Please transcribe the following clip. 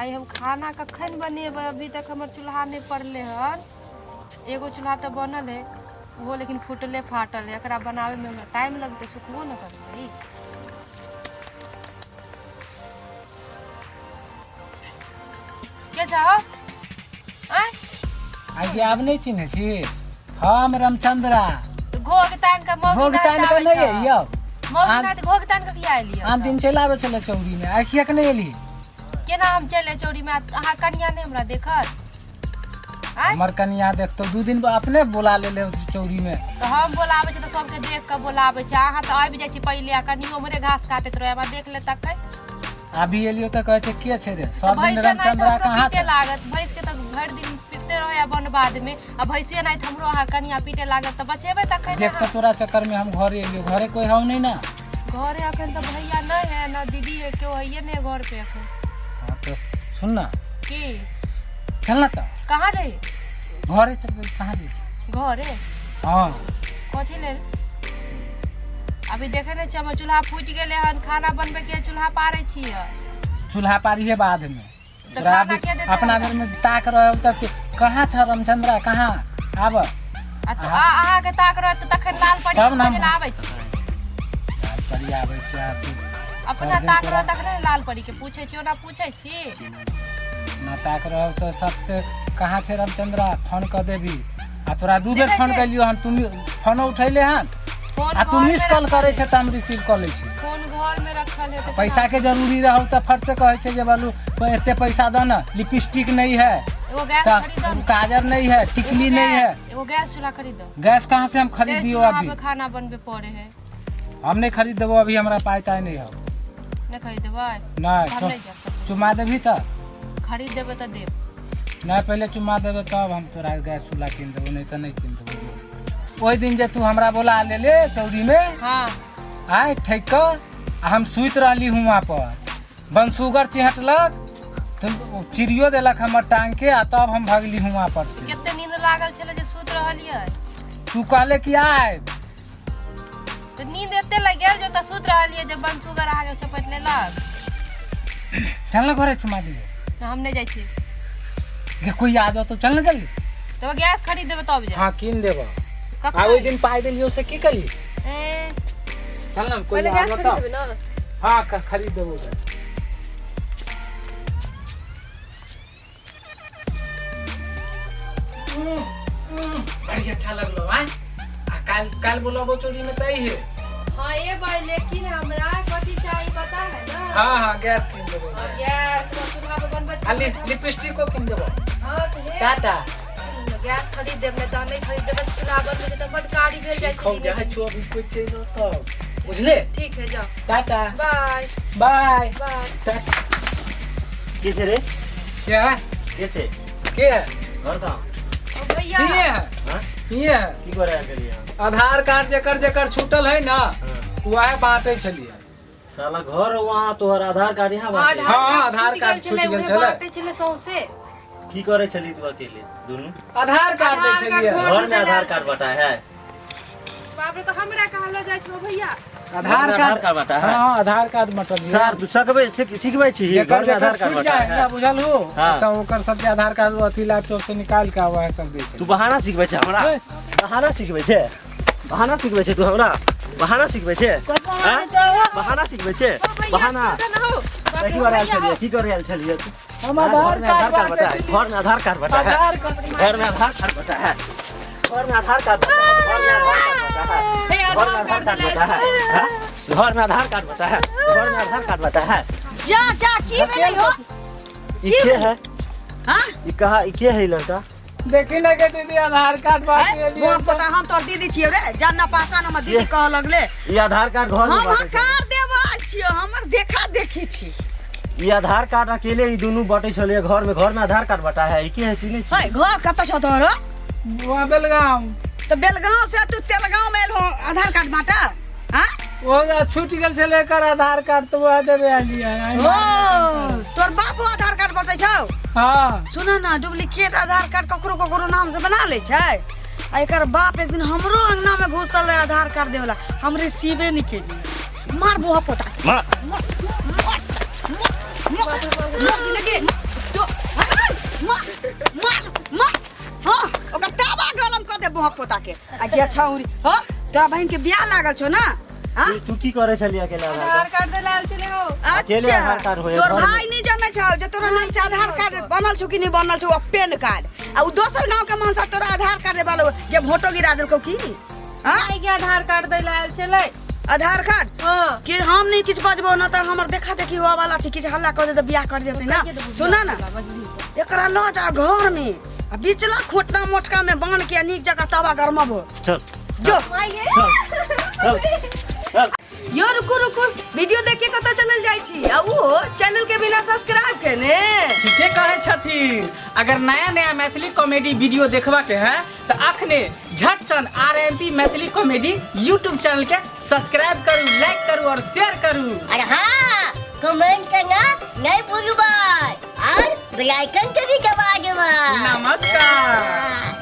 आइ हम खाना कखन बनेबै? अभी तक हमर चूल्हा नहि पड़लै हन। एगो चूल्हा तऽ बनल है, ओहो लेकिन फूटले फाटल है। एकरा बनाबैमे हमरा टाइम लगतै, सुखबो ने करतै। के जाओ आँय? आगे आब नहि चिन्है छी हम रामचंद्रा। घोघ तानि कऽ मौगी घोघ तानि कऽ नहि एलियौ। मौगी आन- नाथ घोघ तानि कऽ किया एलियै? आन दिन चलि आबै छलै चौरीमे, आइ किएक नहि एली? केना हम चलि चौरीमे? अहाँ कनिया नहि हमरा देखत आँय? हमर कनिया देखतौ, 2 दिन अपने बोला लेले चौरीमे। तऽ हम बोलाबै छी तऽ सबके देख कऽ बोलाबै छी। अहाँ तऽ आबि जाइ छी पहिले आ कनियो उम्हरे घास काटैत रहै, हमरा देख ले तखन। अभी एलियो तऽ कहै छै के छै रे? तऽ सब दिन भैंसे नहि तऽ रामचंद्रा हमरो कहाँ पीटे छै? लागत। भैंस के तऽ भरि दिन पीटते रहै आ वन बाधमे, आ भैंसे नहि तऽ हमरो अहाँ कनिया पीटे लागत, तऽ बचेबै तखन। देख तऽ, तोरा चक्करमे हम घरे एलियो, घरे कोइ हौ नहि ने। घरे अखन तऽ भैया नहि है, ना दीदी है, केओ है नहीं घर पे अखन। हाँ तऽ सुन ना। की? चल ना तऽ। कहाँ जाइए? घरे चल, कहाँ जाइए? घरे? हाँ। कथी लेल? अभी देखे नहीं छियै, हमर चूल्हा फूटि गेलै हन, खाना बनबै के चूल्हा पारै छियै। चूल्हा पारिहे बादमे। तऽ तोरा खाना अभी के देतै अपना हमरा? बेरमे ताक रहे तऽ तू कहाँ छ रामचंद्रा, कहाँ आब? आ तऽ अहाँके ताक रहत तऽ तखन लाल परी तब ने। बजै लए आबै छी। लाल परी आबै छै आ तू अपना सब दिन ताक तोरा- रहत तखने ने लाल परी के पूछै छी, ओना पूछै छी? ना ताक रहल तऽ सबसे कहाँ छै रामचंद्रा, फोन कऽ देबी। आ तोरा 2 बेर देखै फोन छियै। केलियो हन, तू फोनो उठैले हन? फोन आ तू घर मिस में कॉल रखल करै है। छै तऽ हम रिसीव कऽ लै छी। फोन घर में रखल है तऽ पैसा के जरूरी रहौ तऽ फट से कहै छै जे बोलू एते पैसा दऽ ने, लिपस्टिक नहीं है, एगो गैस तऽ खरीदो ने। काजर नहीं है, टिकली एगो नहीं है। एगो गैस चूल्हा खरीदो। गैस कहाँ से हम गैस खरीदियो चूल्हा अभी? पे खाना बनबे पड़े है। हम नहीं खरीद देबो अभी, हमरा पाइ ताइ नहीं हो। नहीं खरीदबै? नहीं। हम नहीं जाब। चुमा देबही तऽ? खरीद देबै तऽ देब। नहीं, पहिले चुमा देबे तब हम तोरा गैस चूल्हा कीन देबो, नहीं तऽ नहीं कीन देबो। ओहि दिन जे तू हमरा बोला लेले चौरीमे, आय ठकि कऽ, आ हम सुति रहली हुआँ पर, बनसुगर चिहटलक तऽ ओ चिड़ियो देलक हमर टांग के, आ तब हम भगली हुआँ पर से। कते नींद लागल छलै जे सुति रहलियै? तू कहले कि आय। तऽ नींद एते लागि गेल जे ओतऽ सुति रहलियै जे बनसुगर अहाँके चपटि लेलक? चल ना घरे, चुमा दिए। तऽ हम नहि जाइ छी। गे, कोई आ जाओ तो, चल ना जल्दी। तऽ गैस खरीद देबै तब जायब। हाँ, कीन देबो। कखन? आ ओहि दिन पाइ देलियो से की करी? ए, चल ना, कोई पहिले आ गैस जाओ खरीद तो। देबै ने। हाँ, खरीद देबो गैस। बड़ी अच्छा लगलो आय। आ काल काल बोलाबो चोरी में तई है। हाँ एबै, लेकिन हमरा कथी चाही पता है ना? हाँ हाँ, गैस कीन देबो। हाँ, गैस हम चूल्हा पे बनबै। आ लिपस्टिको कीन देबो। हाँ तऽ हे। टाटा। गैस खरीद देब, नहि तऽ नहि खरीद देबै तऽ चूल्हा बनबै छै तऽ बड्ड कारी भेल जाइ खौ छै। जाइ छौ, अभी कोई चलि तब बुझले। ठीक है, जाओ। टाटा। बाय। बाय। बाय। टाटा। के छै रे? क्या है? के छै? के है? घर कहाँ? ओ भैया। ये है। हाँ? ये है। की करे आयल छलियै अहाँ? आधार कार्ड जेकर जेकर छूटल है ना, वह बांटे छलिए। साला, घर वहाँ, तोहर आधार कार्ड यहाँ बाटे? हाँ, आधार कार्ड छूटि छूटि गेल गेल छलै। बाँटै छलै सौंसे। की करे छली तू अकेले दुनू? आधार कार्ड दै आधार कार्ड छलिए। घर घर में आधार कार्ड बटा है? बाप रे, तऽ हमरा कहलो जाइ छौ भैया। आधार घर में कार्ड। आधार कार्ड बटा है? हाँ, आधार कार्ड बटल। सर, तू सकबे सिखबै छी? जेकर घर में जेकर आधार कार्ड छूट बटा जाए है? ना, बुझल हो? हाँ। तऽ ओकर सबके आधार कार्ड अथी लैपटॉप से निकाल के वह सब दै तू छै। बहाना सिखबै छै हमरा? बहाना सिखबै छै? बहाना सिखबै छै तू हमरा? बहाना सिखबै छै? हाँ? बहाना सिखबै छै? बहाना की कर आयल छलियै? की कर आयल छलियै? हम हाँ, आधार घर में आधार कार्ड कार्ड बटा है? बांटे छलियै। घर में आधार कार्ड बटा है? आधार कार्ड। घर में आधार कार्ड बटा है? घर में आधार कार्ड बटा है? घर में आधार कार्ड बटा है? हे, घर में आधार आधार कार्ड कार्ड बटा है? हाँ? घर में आधार कार्ड बटा है? घर में आधार कार्ड बटा है? जा जा, की भेलै हो? ई के है? हाँ? ई कहा, ई के है ई लड़का? देखी ना के दीदी, आधार कार्ड बांटे है लिए। बोक पोता, हम तोर दीदी छियौ रे, जान ना पहचान हमर दीदी कहऽ लगले। ई आधार कार्ड घर में हम बाटे छै। हकार देबऽ आयल छियौ, हमर देखा देखी छी। ई आधार कार्ड अकेले ई दुनू बटे छलियै घर में, घर में आधार कार्ड बटा है? ई के है, चिन्है छी? है, घर कतऽ छौ तोहर? वहाँ बेलगाम। तऽ बेलगांव से तू तेलगांव में एलहो आधार कार्ड बाँटऽ? हाँ? ओ छूट गेल छलै एकर आधार कार्ड तऽ वएह देबे आलियै। ओ, तोर बापो आधार कार्ड बटै छौ? हाँ। सुन न, डुप्लीकेट आधार कार्ड ककरो ककरो नाम से बना लै छै, आ एकर बाप एक दिन हमरो अंगना में घुसल रहे आधार कार्ड देवला, हम रिसीवे नहीं केलिए। मार बुआ पोता। मार। मार, मार, मार, मार, मार, मार, मार मार मार। हाँ, ओकर तावा गरम कऽ दे बोहक पोता के। आ गे छौरी, हाँ, तोरा बहिन के बियाह लागल छौ ना? हाँ? तू की करे छलियै अकेले आधार आधार कार्ड दे लायल छलै हो। अकेले अच्छा, आधार कार्ड होय तोर घर में। भाई नहीं जानै छौ जे तोरा नाम से आधार कार्ड बनल छौ कि नहीं बनल छौ, आ पेन कार्ड आ उ दोसर गांव के मनसा तोरा आधार कार्ड देबा जे वोटो गिरा देलकौ की? हाँ? भाई के आधार कार्ड दै लायल छलै। आधार कार्ड? हाँ। कि हम नहीं किछु बजबो ना तऽ हमर देखा देखी हुआ वाला छै, किछु हल्ला कऽ दे तऽ बियाह कर जेतै ना। सुना ना, एकरा लऽ जा घर में आ बिचला खोटना मोटका में बांध के नीक जगह तवा गरमबो। चल जो। चल चल चल। यो रुकू रुकू, वीडियो देख के कतऽ चलल जाइ छी? आ उ चैनल के बिना सब्सक्राइब केने? ठीके कहै छथिन। अगर नया नया मैथिली कॉमेडी वीडियो देखबा के है तो अखने झट सन R M P Maithili comedy YouTube channel के सब्सक्राइब करू, लाइक करू और शेयर करू। और हाँ, कमेंट करना नहीं भूलू भाई, और बेल आइकन के भी दबा देबा। नमस्कार।